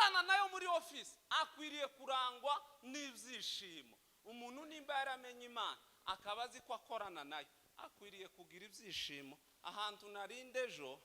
Ubana nayo muri ofisi akwiriye kurangwa n'ibyishimo. Umuntu nimba yaramenye Imana, akaba azi ko akorana nayo, akwiriye kugira ibyishimo. Ahantu narinde ejo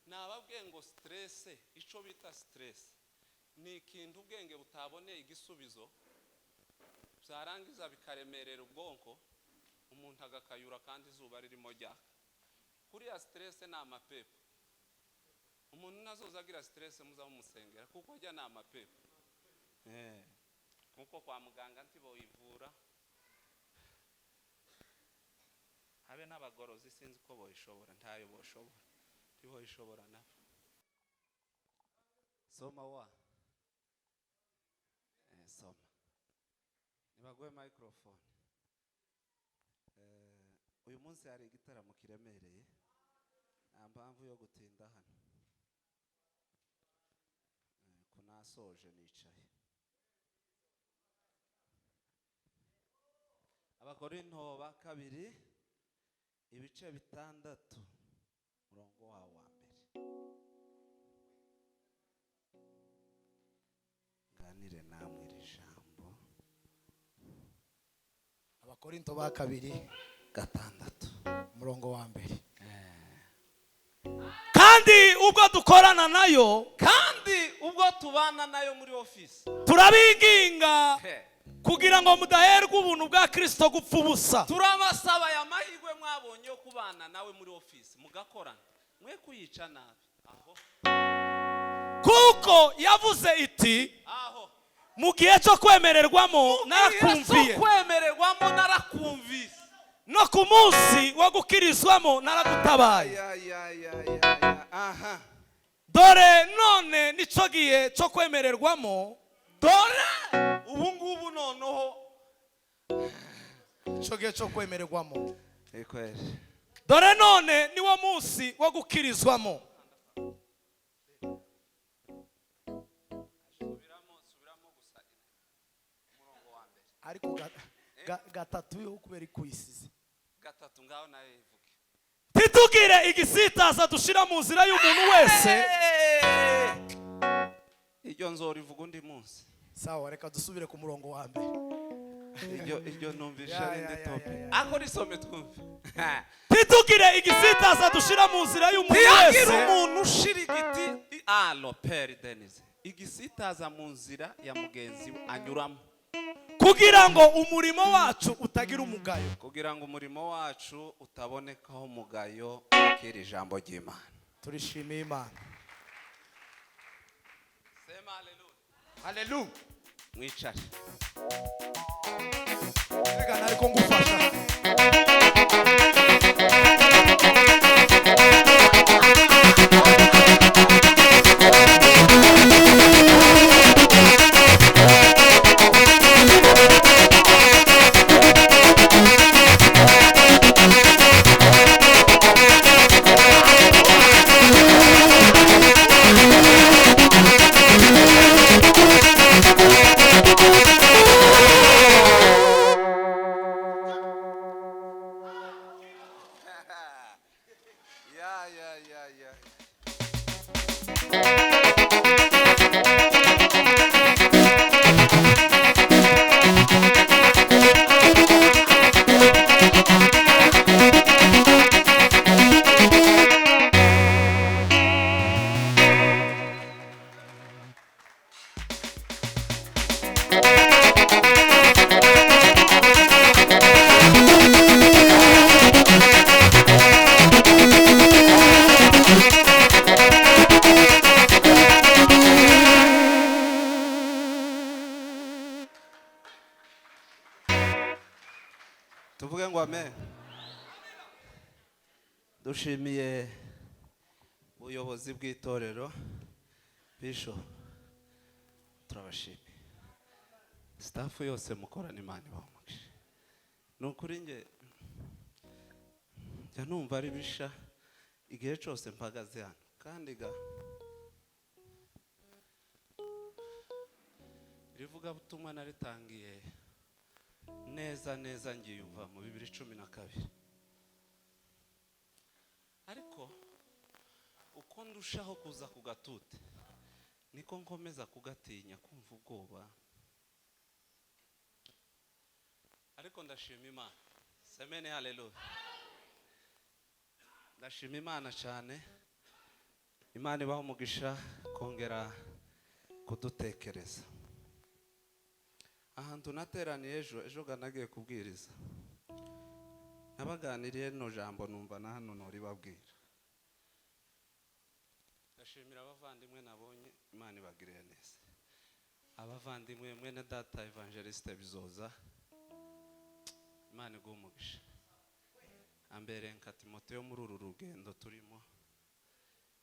nababwiye ngo stress, icyo bita stress ni ikintu ubwenge butaboneye igisubizo, byarangiza bikaremerera ubwonko, umuntu agakayura kandi izuba ririmo ryaka. Kuriya stress ni amapepo. Umuntu nazoza agira stress muza mumusengera, kuko ajya ni amapepo. Nkuko kwa muganga ntiboyivura, habe n'abagorozi sinzi ko boyishobora, ntayo boshobora, ntiboyishobora nabo. Soma wa soma, nibaguhe microphone. Uyu munsi hari igitaramo kiremereye, nta mpamvu yo gutinda hano. Kunasoje nicaye. Abakorinto ba kabiri ibice 6 murongo wawo wa mbere. Nganire namwe iri jambo. Abakorinto ba kabiri 6 murongo wa mbere. Kandi ubwo dukorana nayo, kandi ubwo tubana nayo muri ofisi, turabinginga kugira ngo mudaherwa ubuntu bwa Kristo gupfa ubusa. Turabasaba aya mahirwe mwabonye yo kubana nawe muri ofisi mugakorana, mwe kuyica nabi. Aho kuko yavuze iti aho mu gihe cyo kwemererwamo narakumviye, kwemererwamo narakumvise, no ku munsi wo gukirizwamo naragutabaye. Aha. Dore none nico gihe cyo kwemererwamo, dore ubu ngubu noneho ico gihe cyo kwemererwamo. Ikwere. Dore none niwo munsi wo gukirizwamo. Subiramo gusa umurongo wa mbere. Ariko gatatu yo kubera ikuyisize. Gatatu ngaho nayo ivuge. Titugire igisitaza dushira mu nzira y'umuntu wese. Iryo nzorivuga undi munsi. Sawa, reka dusubire ku murongo wa mbere. Iryo numvisha Ya, ari ya, indi ya, topic. ya, ya. Ako risome twumve. Titugire igisitaza dushira mu nzira y'umuntu Ntiyagira wese. umuntu ushira igiti alo peri Denise igisitaza mu nzira ya mugenzi we anyuramo, kugira ngo umurimo wacu utagira umugayo. Kugira ngo umurimo wacu utabonekaho umugayo. Akira ijambo ry'Imana. Turishimiye Imana. Sema haleluya. Haleluya. Mwicare. Reka nariko ngufasha. Ya ya ya ya. Tuvuge ngo amen. Dushimiye ubuyobozi bw'itorero, Bishop, turabashimiye, staff yose mukorana, Imana ibahe umugisha. Ni ukuri nge njya numva ari bisha igihe cyose mpagaze hano, kandi ga irivugabutumwa naritangiye neza neza ngiyumva mu 2012, ariko uko ndushaho kuza ku gatute Niko nkomeza kugatinya, kumva ubwoba, ariko ndashima Imana. Semene haleluya. Ndashima Imana cyane. Imana ibaha umugisha kongera kudutekereza. Ahantu nateraniye ejo, ejo nagiye kubwiriza, nabaganiriye rino jambo, numva na hano nturibabwira. Ndashimira abavandimwe nabonye, Imana ibagiriye neza. Abavandimwe, mwene data Evangeliste Bizoza, Imana iguhe umugisha. Ambere nka Timoteyo muri uru rugendo turimo.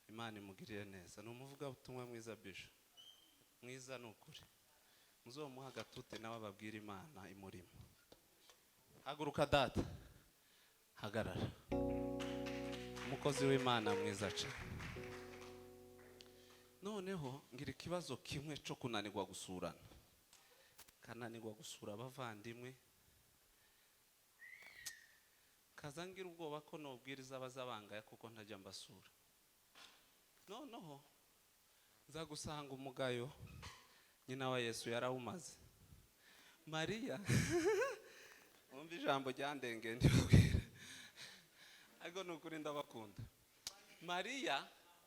Imana imugiriye neza, ni umuvugabutumwa mwiza, bisho mwiza, ni ukuri. Muzomuha agatute nawe ababwira Imana imurimo. Haguruka data, hagarara, umukozi w'Imana mwiza cyane. Noneho ngira ikibazo kimwe cyo kunanirwa gusurana, kananirwa gusura abavandimwe, kaza ngira ubwoba ko nobwiriza abazabangaya kuko ntajya mbasura. Noneho nza gusanga umugayo nyina wa Yesu yarawumaze, Mariya. Wumva ijambo ryandengeye, ndibabwira, ariko ni ukuri ndabakunda. Mariya,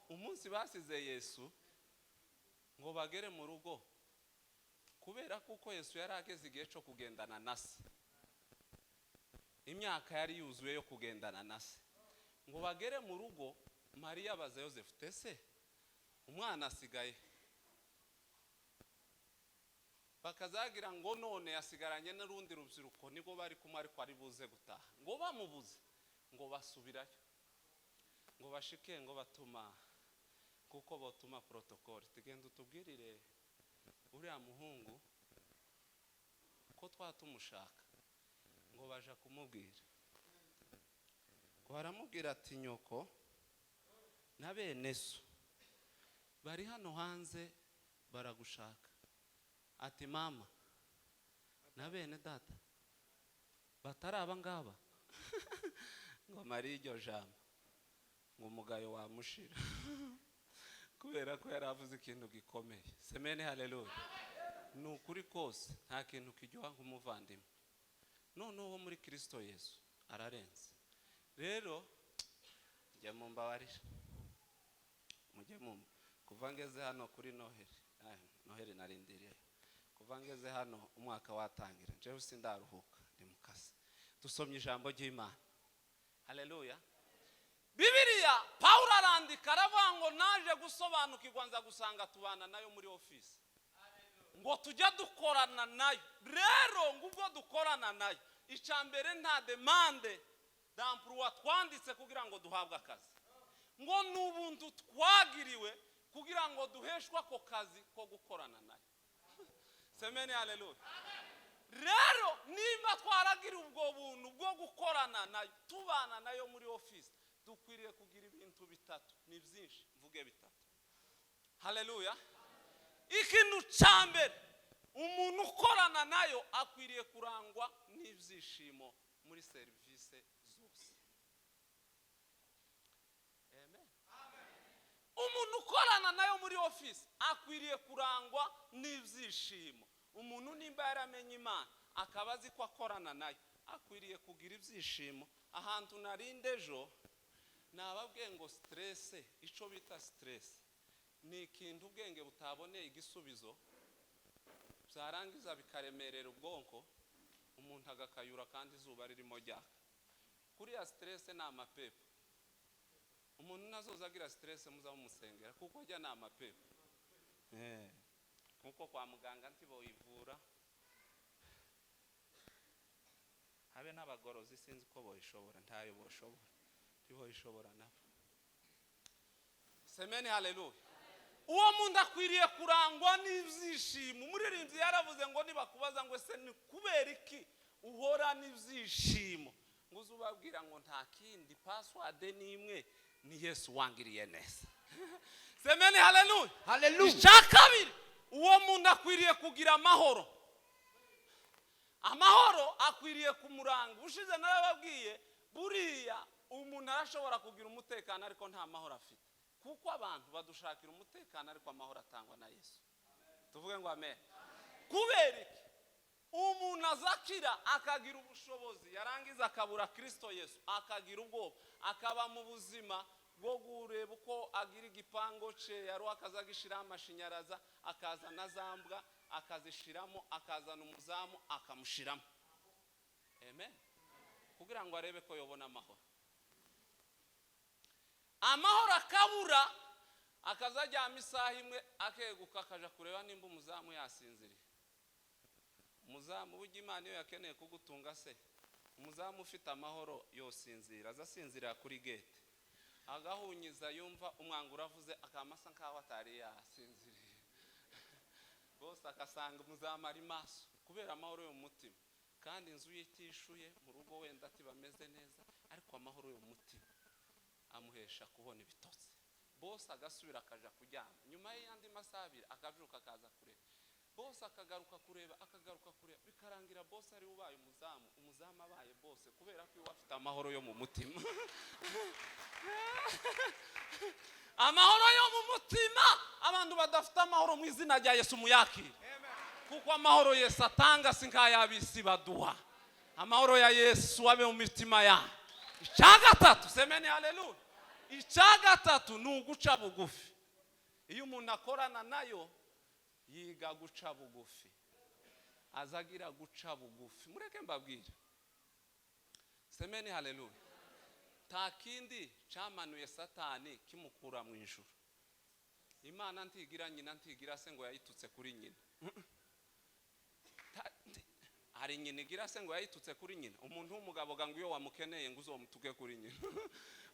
umunsi basize Yesu ngo bagere mu rugo, kubera kuko Yesu yari ageze igihe cyo kugendana na se, imyaka yari yuzuye yo kugendana na se, ngo bagere mu rugo, Mariya abaza Yosefu: "Tese umwana asigaye?" Bakazagira ngo none yasigaranye n'urundi rubyiruko nibwo bari kumwe, ariko ari buze gutaha. Ngo bamubuze, ngo basubirayo, ngo bashike, ngo batuma, kuko botuma protocole: "Tugenda utubwirire uriya muhungu ko twatumushaka." Ngo baja kumubwira, ngo baramubwira ati: "Nyoko na bene so bari hano hanze baragushaka." Ati: "Mama na bene data batari aba ngaba?" Ngo Mariya iryo jambo, ngo umugayo wamushira, kubera ko yari avuze ikintu gikomeye. Semene haleluya. Ni ukuri kose, nta kintu kiryoha nk'umuvandimwe. Noneho wo muri Kirisito Yesu ararenze. Rero njya mumbabarira, mujye mu kuva ngeze hano kuri Noheli, Noheli narindiriye, kuva ngeze hano umwaka watangira, njyewe sindaruhuka, ndi mu kazi. Dusomye ijambo ry'Imana. Haleluya. Bibiliya, Pawulo arandika, aravuga ngo: "Naje gusobanukirwa, nza gusanga tubana nayo muri ofisi, ngo tujya dukorana nayo." Rero ngo ubwo dukorana nayo, icya mbere, nta demande d'emploi twanditse kugira ngo duhabwe akazi, ngo ni ubuntu twagiriwe kugira ngo duheshwe ako kazi ko gukorana nayo. Semeni haleluya. Rero nimba twaragira ubwo buntu bwo gukorana nayo, tubana nayo muri ofisi, dukwiriye kugira ibintu bitatu. Ni byinshi, mvuge bitatu. Haleluya. Ikintu cya mbere, umuntu ukorana nayo akwiriye kurangwa n'ibyishimo muri serivisi zose. Amen. Umuntu ukorana nayo muri ofisi akwiriye kurangwa n'ibyishimo. Umuntu nimba yaramenye Imana, akaba azi ko akorana nayo, akwiriye kugira ibyishimo. Ahantu narinde ejo nababwiye ngo stress, icyo bita stress, ni ikintu ubwenge butaboneye igisubizo, byarangiza bikaremerera ubwonko, umuntu agakayura kandi izuba ririmo ryaka. Kuriya stress ni amapepo. Umuntu nazoza agira stress, muzamumusengera, kuko ajya ni amapepo. Kuko kwa muganga ntiboyivura, habe n'abagorozi sinzi ko boyishobora, ntayo boshobora, ntiboyishobora nabo. Semeni haleluya. Uwo muntu akwiriye kurangwa n'ibyishimo. Umuririmbyi yaravuze ngo: "Nibakubaza ngo ese ni kubera iki uhora n'ibyishimo?" ngo uze ubabwira ngo nta kindi, password ni imwe, ni Yesu wangiriye neza. Semeni haleluya. Haleluya. Icya kabiri, uwo muntu akwiriye kugira amahoro. Amahoro akwiriye kumuranga. Ubushize narababwiye, buriya umuntu arashobora kugira umutekano ariko nta mahoro afite. Kuko abantu badushakira umutekano, ariko amahoro atangwa na Yesu. Tuvuge ngo amen. Kubera iki umuntu azakira akagira ubushobozi, yarangiza akabura Kirisito Yesu, akagira ubwoba, akaba mu buzima bwo kureba uko agira igipango cye, yari akazagishyiraho amashanyarazi, akazana za mbwa akazishiramo, akazana umuzamu akamushiramo, amen, kugira ngo arebe ko yobona amahoro? Amahoro akabura, akazajyama isaha imwe, akeguka, akaja kureba nimba umuzamu yasinziriye. Umuzamu burya Imana iyo yakeneye kugutunga se, umuzamu ufite amahoro yosinzira, aza asinzirira kuri gate, agahunyiza, yumva umwanga uravuze, akaba asa nkaho atari yasinziriye bose, agasanga umuzamu ari maso kubera amahoro yo mu mutima. Kandi inzu ye itishuye mu rugo, wenda ati bameze neza, ariko amahoro yo mu mutima amuhesha kubona ibitotsi. Bose agasubira akaja kuryama, nyuma y'andi masaha 2 akabyuka, akaza kureba bose, akagaruka kureba, akagaruka kureba, bikarangira bose ari ubaye umuzamu, umuzamu abaye bose, kubera ko iwe afite amahoro yo mu mutima. Amahoro yo mu mutima, abantu badafite amahoro, mu izina rya Yesu muyakire, kuko amahoro Yesu atanga si nk'ay'ab'isi baduha. Amahoro ya Yesu abe mu mitima yanyu. Icya gatatu, semeni haleluya, icya gatatu ni uguca bugufi. Iyo umuntu akorana nayo yiga guca bugufi, azagira guca bugufi. Mureke mbabwire, semeni haleluya, nta kindi cyamanuye Satani kimukura mu ijuru. Imana ntigira nyina, ntigira se ngo yayitutse kuri nyina. Hari nyina igira se ngo yayitutse kuri nyina? Umuntu w'umugabo ngo iyo wamukeneye ngo uzomutuke kuri nyina.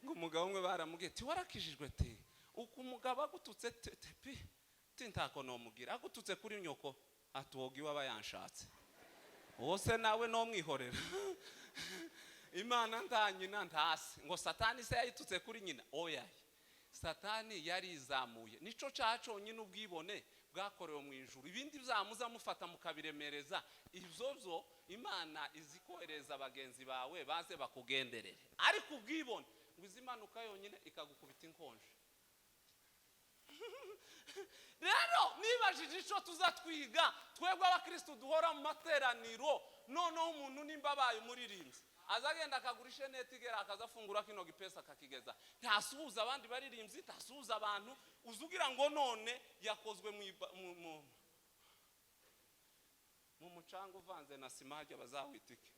Ngo umugabo umwe baramubwiye ti warakijijwe, te uko umugabo agututse te te pi ti ntako nomugira, agututse kuri nyoko atuwoga iwe aba yanshatse wose nawe nomwihorera. Imana nta nyina ntasi ngo Satani se yayitutse kuri nyina. Oya, Satani yarizamuye, nico cyaha cyonyine ubwibone bwakorewe mu ijuru. Ibindi byamuza mufata mukabiremereza, ibyo byo Imana izi kohereza bagenzi bawe baze bakugenderere, ariko ubwibone ngo izimanuka yonyine ikagukubita inkonje. Rero nibajije icyo tuzatwiga twebwe abakristu duhora mu materaniro. Noneho umuntu nimba abaye umuririmbyi, azagenda akagura isheneti igera, akaza afungura kino gipesa akakigeza, ntasuhuza abandi baririmbyi, ntasuhuza abantu, uza ugira ngo none yakozwe mu mucanga uvanze na sima, hajya bazawita iki,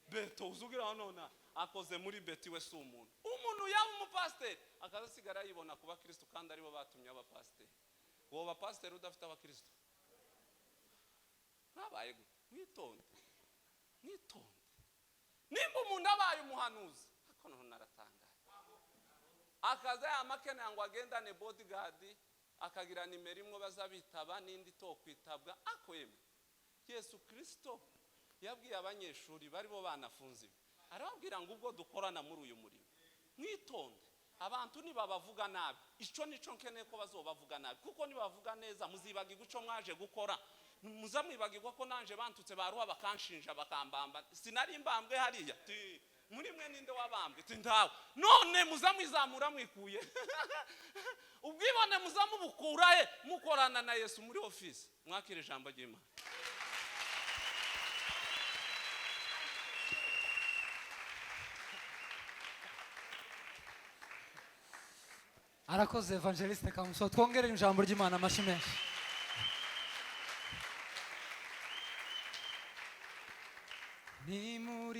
beto, uza ugira ngo none akoze muri beto, iwe si umuntu. Umuntu yaba umupasiteri akaza asigara yibona ku bakristu, kandi aribo batumye abapasiteri. Uwo bapasiteri udafite abakristu mwabaye gute? Mwitonde, mwitonde. Nimba umuntu abaye umuhanuzi, ariko none naratangaye, akaza yamakeneye ngo agendane bodyguard, akagira nimero imwe bazabitaba n'indi itokwitabwa. Ako yemwe, Yesu Kristo yabwiye abanyeshuri bari bo banafunze ibi, arababwira ngo ubwo dukorana muri uyu murimo mwitonde, abantu nibabavuga nabi, ico nico nkeneye ko bazobavuga nabi, kuko nibavuga neza muzibagirwa ico mwaje gukora, muza mwibagirwa ko nanje bantutse baruha bakanshinja bakambamba, sinari mbambwe hariya? Ti muri mwe ninde wabambwe? Ti ntawe. None muza mwizamura mwikuye ubwibone, muza mubukura he mukorana na Yesu muri ofisi? Mwakire ijambo ry'Imana. Arakoze Evangeliste Kamuso. Twongere ijambo ry'Imana amashyi menshi. Ni muri